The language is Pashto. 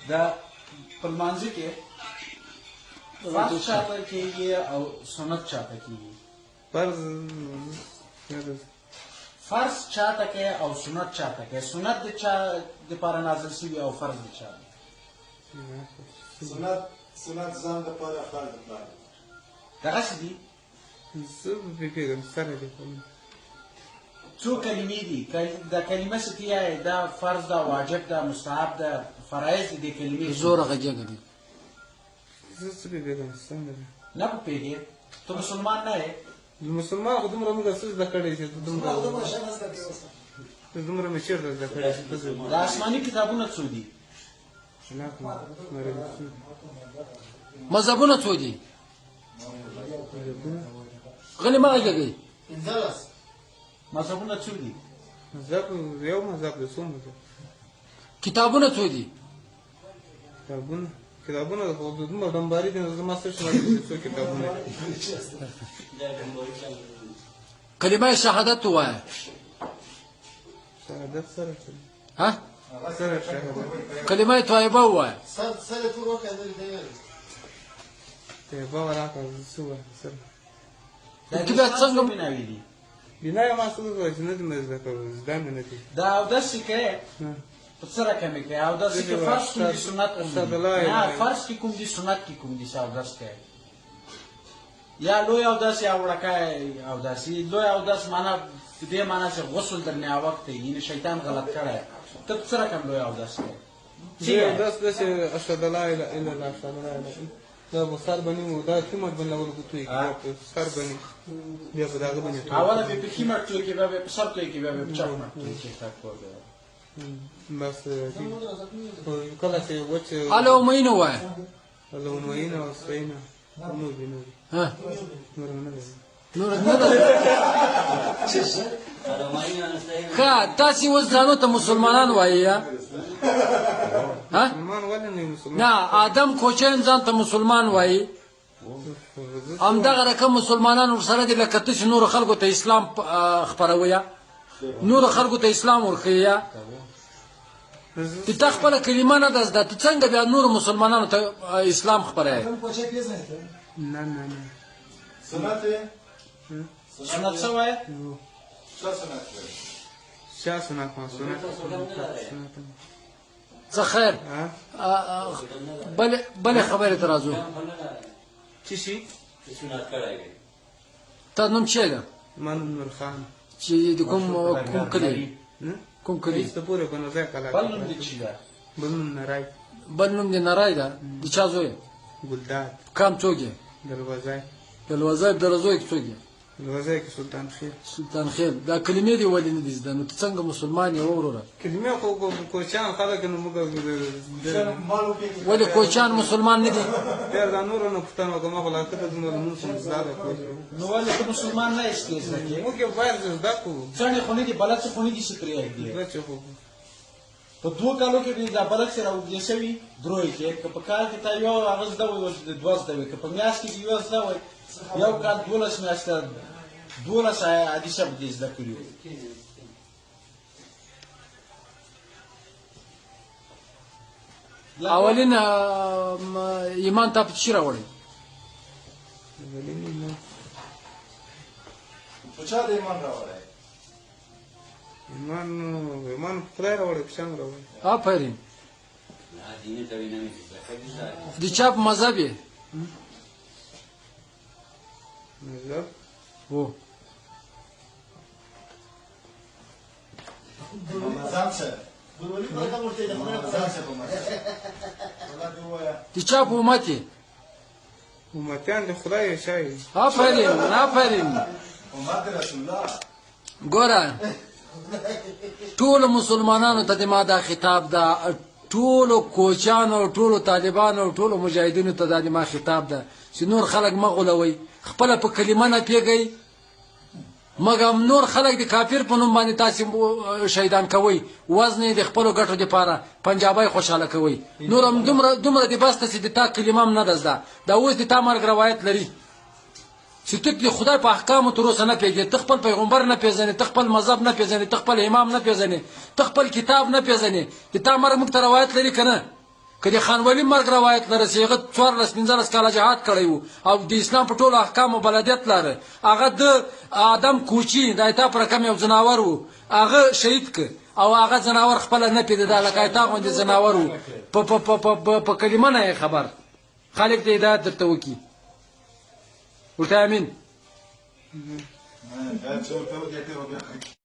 دا په لمانځه کې فرض چاته کېږي او سنت چاته کېږي؟ فرض فرض چاته کوي او سنت چاته کوي؟ سنت د چا دپاره نازل سوي او فرض د چا دی؟ سنت سنت ځان دپاره، فرض دپاره. دغسې دي. زه پرې پوهېږم سره دې. څو کلمې دي، دا کلمه څه ته دا فرض ده، واجب ده، مستحب ده، فرایض دي، دې کلمې زوره غږېږه دي. زه څه پرې پوهېږم څنګه ده؟ نه پوهېږې؟ ته مسلمان نه یې؟ مسلمان خو دومره موږ څه زده کړی چې دومره دومره مې چېرته زده کړی چې د آسماني کتابونه څو دي؟ مذهبونه څو دي؟ غلي مه غږېږئ. مذهبونه څو دي؟ مذهب یو مذهب دی، څو مذهب؟ کتابونه څو دي؟ کتابونه کتابونه خو دومره ډمباري دي، نو زما څه شمېر دي څو کتابونه دي. کلمه شهادت ووایه. شهادت سره ها؟ سره شهادت. کلمه طیبه ووایه. طیبه ولاکه څه ووایم سره؟ ته بیا څنګه بناوي دي؟ بنا یې ما څه ووایه چې نه دي مې زده کړو، زده مې نه دي. دا اودس چې کوې په څه رقم یې کوې؟ اودس کې فرض کوم دي سنت کوم دي؟ نه فرض کې کوم دي سنت کې کوم دي چې اودس کوې؟ یا لوی اودس یا وړکی اودس. لوی اودس معنا دې معنا چې غسل درنه وخت دی، یعنی شیطان غلط کړی. ته په څه رقم لوی اودس کوې؟ لوی اودس داسې اشهد لا اله الا الله، اشهد لا اله الا دا په سر باندې و، دا ښي مټ باندې لول کوتوي، په سر باندې بیا په دغه باندې اوله به په ښي مټ توی کې، بیا به په سر توی کې، بیا به په چپ مټ توی کې. تا کور دی بس. کله چې وچ الو معین ووایه. الو معین او سینا نور دي، نور ها نور نه دي، نور نه ده. ښه، تاسې اوس ځانو ته مسلمانان وایي؟ ها؟ مسلمان ولې نه مسلمان؟ نه، آدم کوچی هم ځان ته مسلمان وایي، همدغه رقم مسلمانان ورسره دي، لکه ته چې نورو خلکو ته اسلام خپروي، نورو خلکو ته اسلام ورښیي. چې تا خپله کلمه نه ده زده، ته څنګه بیا نورو مسلمانانو ته اسلام خپروې؟ نه نه نه. سنت سنت څه وایې؟ څه سنت وایې؟ چا سنت؟ ما سنت څه خیر، بلې خبرې ته راځو. څه شي؟ تا نوم چی ده؟ ما نوم نور خان. چې د کوم کوم کلی؟ کوم کلی؟ ته پورې کنه ځای کلا. بل نوم دې چی ده؟ بل نوم نرای. بل نوم دې نرای ده. د چا زوی؟ ګلداد. کام څوک یې؟ دروازای. دروازای، دروازای کې څوک یې؟ دروازای کې سلطان خیل. سلطان خیل. دا کلمې دې ولې نه دي زده؟ نو ته څنګه مسلمان یې وروره؟ کلمې خو کوچیان خلک نو موږ ولې کوچیان مسلمان نه دي؟ بیا دا نورو نه پوښتنه وکړه، ما خو لا ښه دومره لمونځ هم زده ده. نو ولې ته مسلمان نه یې چې زده کړې؟ موږ یې باید زده کړو. څڼې خو نه دي، بله څه خو نه دي چې پرې ږدې. بله څه خو په دوو کالو کې به دا بله څه راوږدې شوي دروی کې، که په کال کې تا یو هغه زده وي، اوس دې دوه زده وي، که په میاشت کې دې یو زده وي، یو کال 12 میاشتې 12 حدیثه به دې زده کړي وي. اولین ایمان تا په څه راوړی؟ اولین ایمان په چا د ایمان راوړی؟ ایمان ایمان خدای راوړی، په چا مې راوړی؟ آفرین. د چا په مذهب یې؟ مذهب هو د چا په امت یې؟ امتیان د خدای یې شای. آفرین آفرین. امت رسول الله. ګوره، ټولو مسلمانانو ته د ما دا خطاب ده، ټولو کوچانو، ټولو طالبانو، ټولو مجاهدینو ته دا د ما خطاب ده چې نور خلک مه غولوئ. خپله په کلمه نه پوهېږئ، مګر نور خلک د کافر په نوم باندې تاسې شهیدان کوئ، وزن یې د خپلو ګټو دپاره پنجابی خوشحاله کوئ. نور هم دومره دومره دې بس ده چې د تا کلمه هم نه ده زده. دا اوس د تا مرګ روایت لري. چې ته د خدای په احکامو تر اوسه نه پوهېږې، ته خپل پیغمبر نه پېژنې، ته خپل مذهب نه پېژنې، ته خپل امام نه پېژنې، ته خپل کتاب نه پېژنې. د تا مرګ موږ ته روایت لري که نه؟ که د خان ولي مرګ روایت لره چې هغه 14 15 کاله جهاد کړی وو او د اسلام په ټولو احکامو بلدیت لاره، هغه د آدم کوچي د ایتا پر رقم یو ځناور وو، هغه شهید که او هغه ځناور خپله نه پېدېده، لکه ایتا غوندې ځناور وو، په کلمه نه یې خبر. خالق دې هدایت درته وکړي. ورته امین. څه ورته وکړي.